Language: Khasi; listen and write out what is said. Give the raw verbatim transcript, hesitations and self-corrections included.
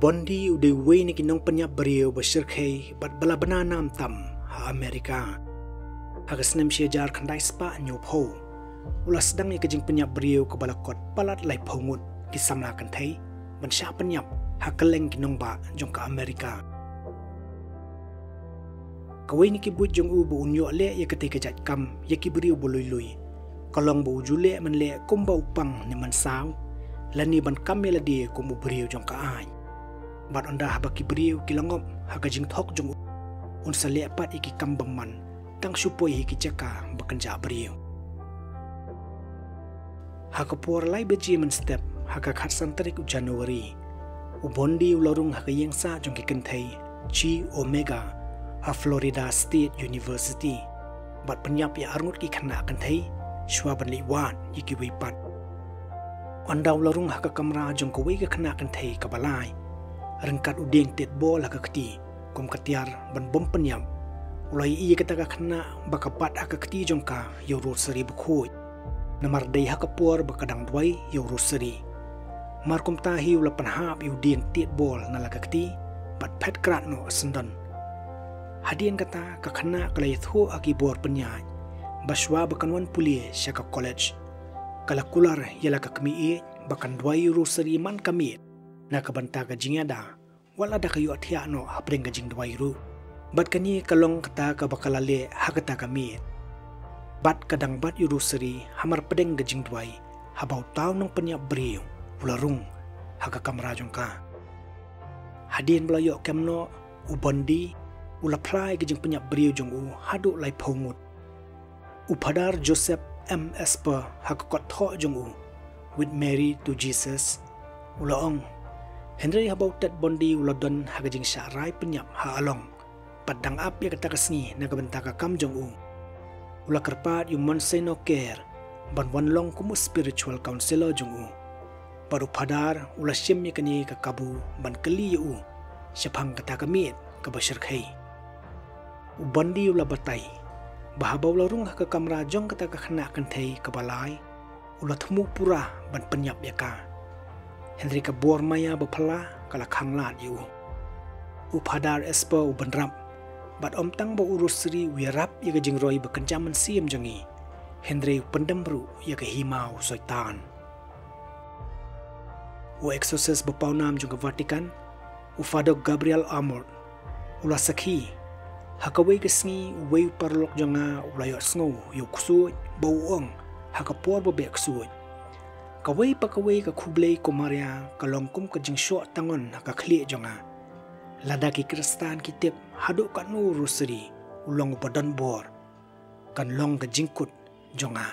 Bondi u dei uwei na ki nongpynïap briew ba shyrkhei bad ba la bna nam tam ha Amerika. Ha ka snem shi hajar khyndai spah hynñiewphew, u la sdang ïa ka jingpynïap briew kaba la kot palat laiphew ngut ki samla kynthei ban shah pynïap ha kylleng ki nongbah jong ka Amerika. Kawei na ki buit jong u ba un ïoh leh ïa katei ka jait kam ïa ki briew ba lui lui ka long ba u ju leh man leh kumba u pang ne man saw, lane ban kam ïa lade kum u briew jong ka aiñ. Bad ynda haba ki briew ki la ngop ha ka jingthok jong u, un sa leh pat ïa ki kam bymman, tang shu poi ha ki jaka ba kynjah briew. Ha ka por lai baje mynstep, ha ka khatsan tarik u January, u Bondi u la rung ha ka ïing sah jong ki kynthei, Chi Omega, ha Florida State University, bad pynïap ïa arngut ki khynnah kynthei, shuwa ban leit wad ïa kiwei pat. Ynda u la rung ha ka kamra jong kawei ka khynnah kynthei kaba lai, ryngkat u dieng tied bol ha ka kti, kum ka tiar ban bym pynïap, u la ïohi ïa kata ka khynnah ba ka bat ha ka kti jong ka ïa u rosary bakhuid. Namar dei ha ka por ba ka dang duwai ïa u rosary. Mar kumta hi u la pynhap ïa u dieng tied bol na la ka kti, bad phet krad noh syndon. Hadien kata ka khynnah ka la ïathuh ha ki bor pynïaid ba shuwa ba kan wan pule sha ka college, ka la kular ïa la ka kmie ïeit ba kan duwai ïa u rosary man ka miet, na ka bynta ka jingïada, wat lada ka ïohthiah noh hapdeng ka jingduwai ruh. Bad kane ka long kata kaba ka la leh ha kata ka miet. Bad ka dang bat ïa u rosary hamar pdeng ka jingduwai, haba uta u nongpynïap briew u la rung ha ka kamra jong ka. Hadien ba la ïoh kem noh, u Bondi u la phla ïa ka jingpynïap briew jong u haduh laiphew ngut. U Phadar Joseph M Esper, ha ka kot thoh jong u, With Mary to Jesus, u la ong: Hynrei haba u Ted Bondi u la don ha ka jingshah rai pynïap ha Along, bad dang ap ïa kata ka sngi na ka bynta ka kam jong u, u la kyrpad ïa u Monsignor Kerr ban wan long kum u spiritual counselor jong u. Bad u Phadar u la shim ïa kane ka kabu ban kylli ïa u shaphang kata ka miet kaba shyrkhei. U Bondi u la batai ba haba u la rung ha ka kamra jong kata ka khynnah kynthei kaba lai, u la thmu pura ban pynïap ïa ka. Hynrei ka bor maïa ba phylla ka la khang lad ïa u. U Phadar Esper u bynrap, bad ym tang ba u rosary u ïarap ïa ka jingroi ba kynja mynsiem jong ngi, hynrei u pyndem ruh ïa ka hima u Soitan. U exorcist ba pawnam jong ka Vatican, u Father Gabriel Amorth, u la sakhi: Ha kawei ka sngi, uwei u paralok jong nga u la ïohsngew ïa u ksuid ba u ong ha ka por ba beh ksuid: Kawei pa kawei ka khublei ko Maria ka long kum ka jingshoh tangon ha ka khlieh jong nga. Lada ki Khristan ki tip haduh katno u rosary u long uba don bor, kan long ka jingkut jong nga.